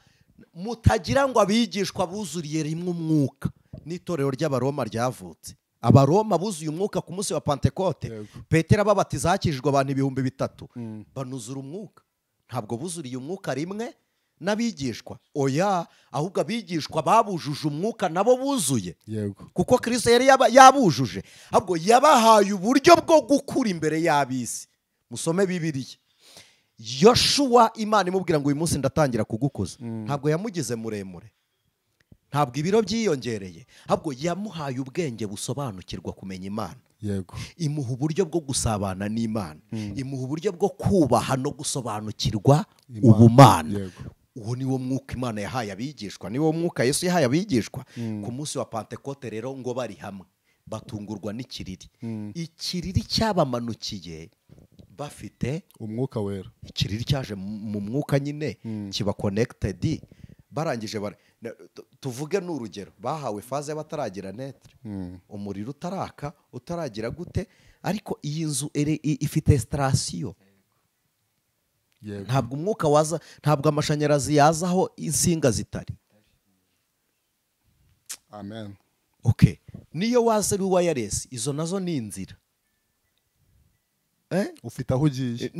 mutagira ngo abigishwa buzuriye rimwe umwuka. N'itorero ry'Abaroma ryavutse. Abaroma buzuye umwuka ku munsi wa Pentekote. Petero ababatiza hakijijwe abantu 3000 banuzura umwuka. Ntabwo buzuriye umwuka rimwe n'abigishwa, oya, ahubwo abigishwa babujuje umwuka nabo buzuye. Yego. Kuko Kristo yari yabujuje, ahubwo yabahaye uburyo bwo gukura imbere y'abisi. Musome Bibiliya. Yoshua Imana imubwira ngo uyu munsi ndatangira kugukuza. Ntabwo yamugize muremure, ntabwo ibiro byiyongereye, ahubwo yamuhaye ubwenge busobanukirwa kumenya Imana. Yego. Imuha uburyo bwo gusabana n'Imana, imuha uburyo bwo kubaha no gusobanukirwa ubumana. Yego. Uwo ni wo mwuka Imana yahaye abigishwa, ni wo mwuka Yesu yahaye abigishwa. Ku munsi wa Pentekote rero ngo bari hamwe batungurwa n'ikiriri. Ikiriri cyabamanukiye bafite umwuka wera. Ikiriri cyaje mu mwuka nyine kiba connected. Barangije tuvuge n'urugero bahawe faze y'abataragira netre, umuriro utaraka utaragira gute, ariko iyi nzu ifite station. Ntabwo umwuka waza, ntabwo amashanyarazi yazaho insinga zitari. Amen. Okay. Niyo waza uri wireless, izo nazo ni inzira. Ufite aho ugiye.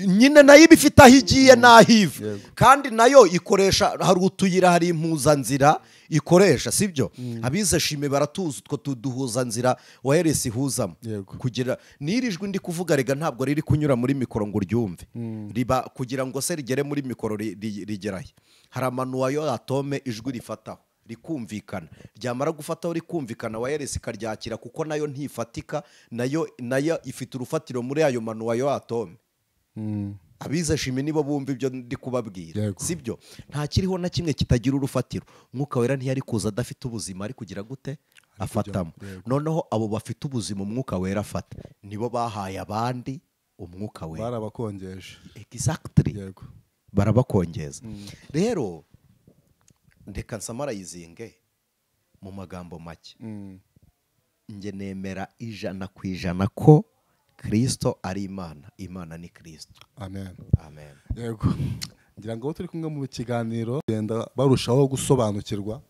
Nyine nayo ibifite aho igiye nahiva. Kandi nayo ikoresha, hari utuyira, hari impuzanzira ikoresha, sibyo? Abize shime baratuzi utwo tuduhuzanzira wireless ihuzamo. Kugira nirijwe ndi kuvuga rega ntabwo riri kunyura muri mikoro ngo uryumve. Riba kugira ngo se rigere muri mikoro rigerahe. Hari amanuwayo atome ijwi rifataho rikumvikana, ryamara gufataho rikumvikana wireless ikaryakira, kuko nayo ntifatika, nayo ifite urufatiro muri ayo manuwayo atome. Abize shimi nibo bumva ibyo ndi kubabwira, sibyo? Nta kiriho na kimwe kitagira urufatiro. Umwuka wera ntiyari kuza adafite ubuzima, ari kugira gute afatamo. Noneho abo bafite ubuzima umwuka wera afata nibo bahaye abandi umwuka wera, barabakongeje. Exactly. Yego, barabakongeza. Rero ndeka nsamarayizinge mu magambo make. Nge nemera 100% ko Kristo ari Imana, Imana ni Kristo. Amen. Amen. Yego. Ngira ngo turi kumwe mu kiganiro genda barushaho gusobanukirwa,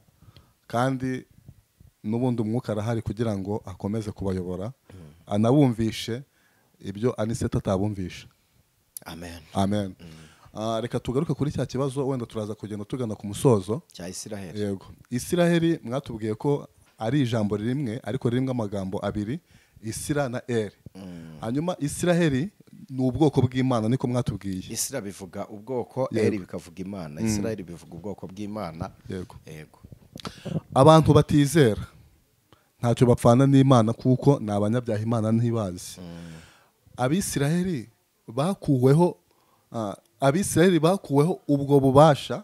kandi n'ubundi umwuka arahari kugira ngo akomeze kubayobora, anabumvishe Ibyo Aniseta atabumvisha. Amen. Amen. Reka tugaruke kuri cya kibazo, wenda turaza kugenda tugana ku musozo cya Isiraheli. Yego. Isiraheli mwatubwiye ko ari ijambo rimwe ariko ririmo amagambo abiri, Isira na Eri. Hanyuma Isiraheli ni ubwoko bw'Imana, niko mwatubwiye. Isira bivuga ubwoko, Eri bikavuga Imana. Isiraheli bivuga ubwoko bw'Imana. Yego. Yego. Abantu batizera ntacyo bapfana n'Imana kuko ni abanyabyaha, Imana ntibazi. Abisiraheli bakuweho Abisiraheli bakuweho ubwo bubasha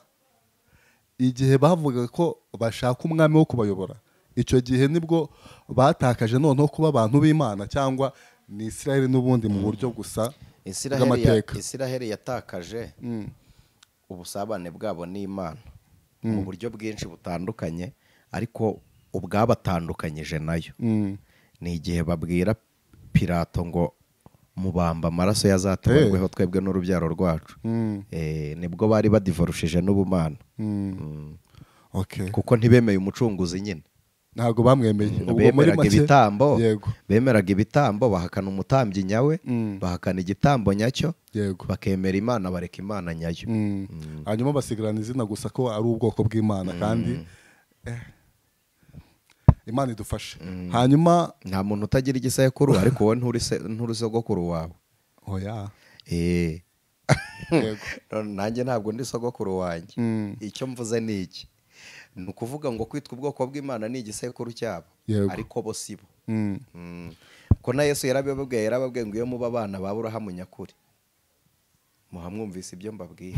igihe bavuga ko bashaka umwami wo kubayobora. Icyo gihe nibwo batakaje noneho kuba abantu b'Imana, cyangwa ni Isiraheli n'ubundi mu buryo gusa bw'amateka. Isiraheli yatakaje ubusabane bwabo n'Imana mu buryo bwinshi butandukanye, ariko ubwabatandukanyije nayo ni igihe babwira Pilato ngo mubamba amaraso yazatwarweho twebwe n'urubyaro rwacu. Nibwo bari badivorushije n'ubumana. Okay. Kuko ntibemeye umucunguzi nyine. Ntabwo bamwemeye. Ubwo muri make ibitambo, bemeraga ibitambo, bahakana umutambyi nyawe, bahakana igitambo nyacyo, bakemera Imana, bareka Imana nyayo. Hanyuma basigarana izina gusa ko ari ubwoko bw'Imana, kandi Imana idufashe. Hanyuma nta muntu utagira igisekuru, ariko wowe nturi sogokuru wawe. Oya. Nanjye ntabwo ndi sogokuru wanjye. Icyo mvuze ni iki? Ni ukuvuga ngo kwitwa ubwoko bw'Imana ni igisekuru cyabo, ariko bo si bo. Ko na Yesu yarabibabwiye, yarababwiye ngo iyo muba abana ba Aburahamu nyakuri muhamwumvise ibyo mbabwiye.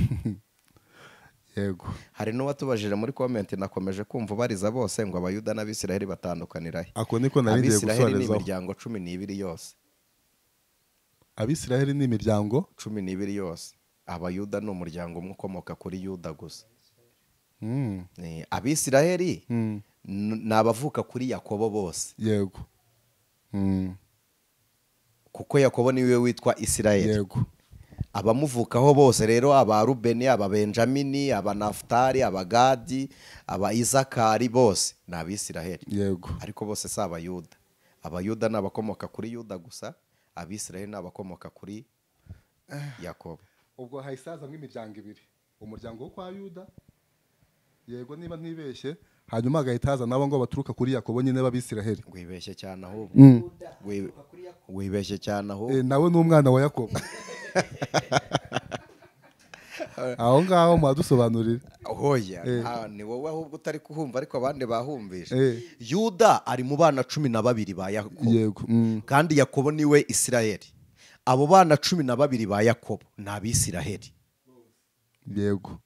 Yego. Hari n'uwatubajije muri comment, nakomeje kumva ubariza bose ngo Abayuda n'Abisiraheli batandukanira he. Ako niko nari ngiye gusorezaho. Abisiraheli ni imiryango 12 yose. Abisiraheli ni imiryango 12 yose. Abayuda ni umuryango umwe ukomoka kuri Yuda gusa. Abisiraheli ni abavuka kuri Yakobo bose. Yego. Kuko Yakobo niwe witwa Isiraheli. Yego. Abamuvukaho bose rero, aba Rubeni, aba Benjamini, aba Naftali, aba Gadi, aba Isakari, bose ni Abisiraheli. Yego. Ariko bose si Abayuda. Abayuda ni abakomoka kuri Yuda gusa, Abisiraheli ni abakomoka kuri Yakobo. Ubwo hayisaza nk'imiryango ibiri, umuryango wo kwa Yuda, yego niba ntibeshye, hanyuma agahita nabo ngo baturuka kuri Yakobo nyine b'Abisiraheli. Wibeshye cyane ahubwo. Wibeshye cyane ahubwo. Nawe ni umwana wa Yakobo. Aho ngaho mwadusobanurira. Oya, ni wowe ahubwo utari kuhumva, ariko abandi bahumvishe. Yuda ari mu bana 12 ba Yakobo. Yego. Kandi Yakobo niwe Isiraheli. Abo bana 12 ba Yakobo ni Abisiraheli. Yego.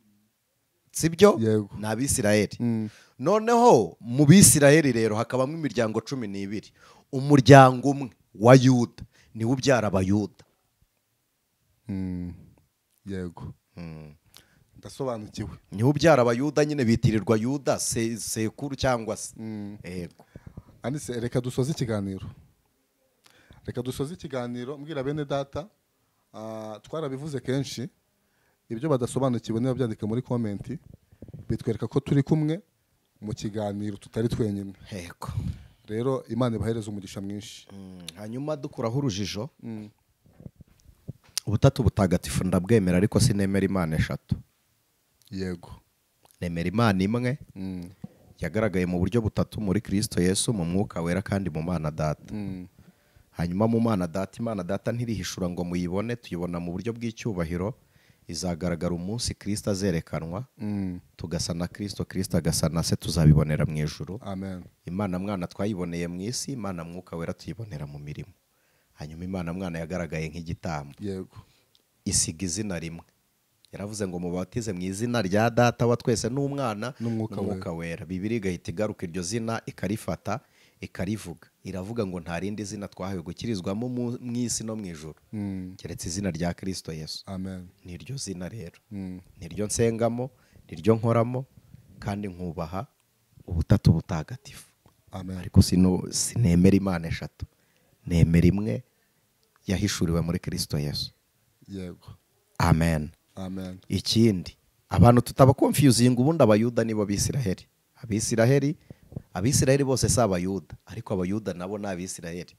Sibyo? Ni Abisiraheli. Noneho mu Bisiraheli rero hakabamo imiryango 12. Umuryango umwe wa Yuda niwe ubyara Abayuda. Yego. Ndasobanukiwe. Niwe ubyara Abayuda nyine, bitirirwa Yuda sekuru cyangwa se. Yego. Anise, reka dusoze ikiganiro. Reka dusoze ikiganiro mbwira bene data, twarabivuze kenshi, ibyo badasobanukiwe niba byandika muri comment, bitwereka ko turi kumwe mu kiganiro tutari twenyine. Yego. Rero Imana ibahereze umugisha mwinshi. Hanyuma dukuraho urujijo. Ubutatu butagatifu ndabwemera, ariko sinemera Imana eshatu. Yego. Nemera Imana imwe yagaragaye mu buryo butatu muri Kristo Yesu, mu Mwuka Wera kandi mu Mana Data. Hanyuma mu Mana Data, Imana Data ntirihishura ngo muyibone, tuyibona mu buryo bw'icyubahiro, izagaragara umunsi Kristo azerekanwa, tugasa na Kristo, Kristo agasa na se, tuzabibonera mu ijuru. Amen. Imana Mwana twayiboneye mu isi, Imana Mwuka Wera tuyibonera mu mirimo. Hanyuma Imana Mwana yagaragaye nk'igitambo. Yego. Isiga izina rimwe. Yaravuze ngo mubatize mu izina rya Data wa twese n'Umwana n'Umwuka Wera. Bibiliya igahita igaruka iryo zina ikarifata ikarivuga. Iravuga ngo nta rindi zina twahawe gukirizwamo mu isi no mu ijuru, keretse izina rya Kristo Yesu. Amen. Niryo zina rero. Niryo nsengamo, niryo nkoramo, kandi nkubaha ubutatu butagatifu. Amen. Ariko sinemera Imana eshatu. Nemera imwe yahishuriwe muri Kristo Yesu. Yego. Amen. Amen. Ikindi, abantu tutaba confusing, ubundi Abayuda nibo Bisiraheli. Abisiraheli bose si Abayuda, ariko Abayuda nabo ni Abisiraheli.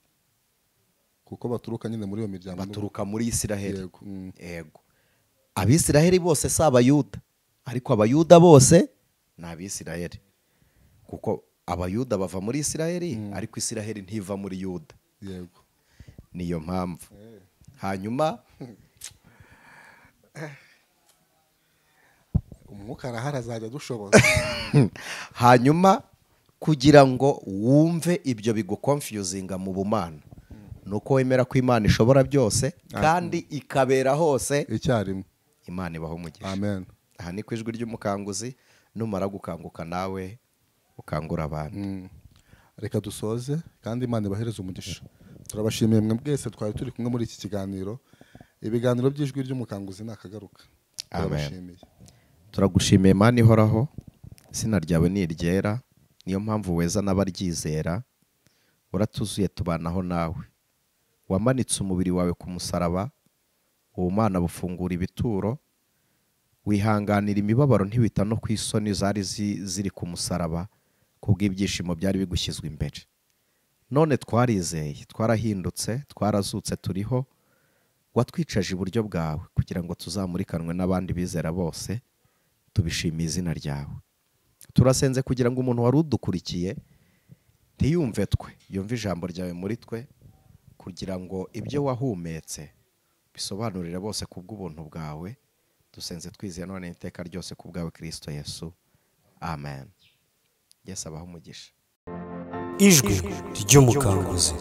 Kuko baturuka nyine muri iyo miryango, baturuka muri Isiraheli. Yego. Yego, Abisiraheli bose si Abayuda, ariko Abayuda bose ni Abisiraheli, kuko Abayuda bava muri Isiraheli, ariko Isiraheli ntiva muri Yuda. Yego. Niyo mpamvu. Hanyuma umwuka arahari azajya dushoboza. Hanyuma kugira ngo wumve ibyo bigukonfuzinga mu bumana, nuko wemera ko Imana ishobora byose kandi ikabera hose icyarimwe. Imana ibaho umugisha. Amen. Aha ni ku Ijwi ry'Umukanguzi, numara gukanguka nawe ukangura abantu. Reka dusoze kandi Imana ibahereze umugisha. Turabashimiye mwe mwese twari turi kumwe muri iki kiganiro. Ibiganiro by'Ijwi ry'Umukanguzi nakagaruka. Turabashimiye. Turagushimiye Mana ihoraho, izina ryawe ni iryera, niyo mpamvu weza n'abaryizera. Uratuzuye tubanaho nawe. Wamanitse umubiri wawe ku musaraba, ubumana bufungura ibituro, wihanganira imibabaro ntiwita no ku isoni zari ziri ku musaraba kubw'ibyishimo byari bigushyizwe imbere. None twarizeye, twarahindutse, twarazutse, turiho. Watwicaje iburyo bwawe kugira ngo tuzamurikanwe n'abandi bizera bose, tubishimiye izina ryawe. Turasenze kugira ngo umuntu wari udukurikiye ntiyumve twe, yumve ijambo ryawe muri twe, kugira ngo ibyo wahumetse bisobanurire bose kubw'ubuntu bwawe. Dusenze twizeye none iteka ryose kubwawe Kristo Yesu. Amen. Yesu abahe umugisha. Ijwi ry'Umukanguzi.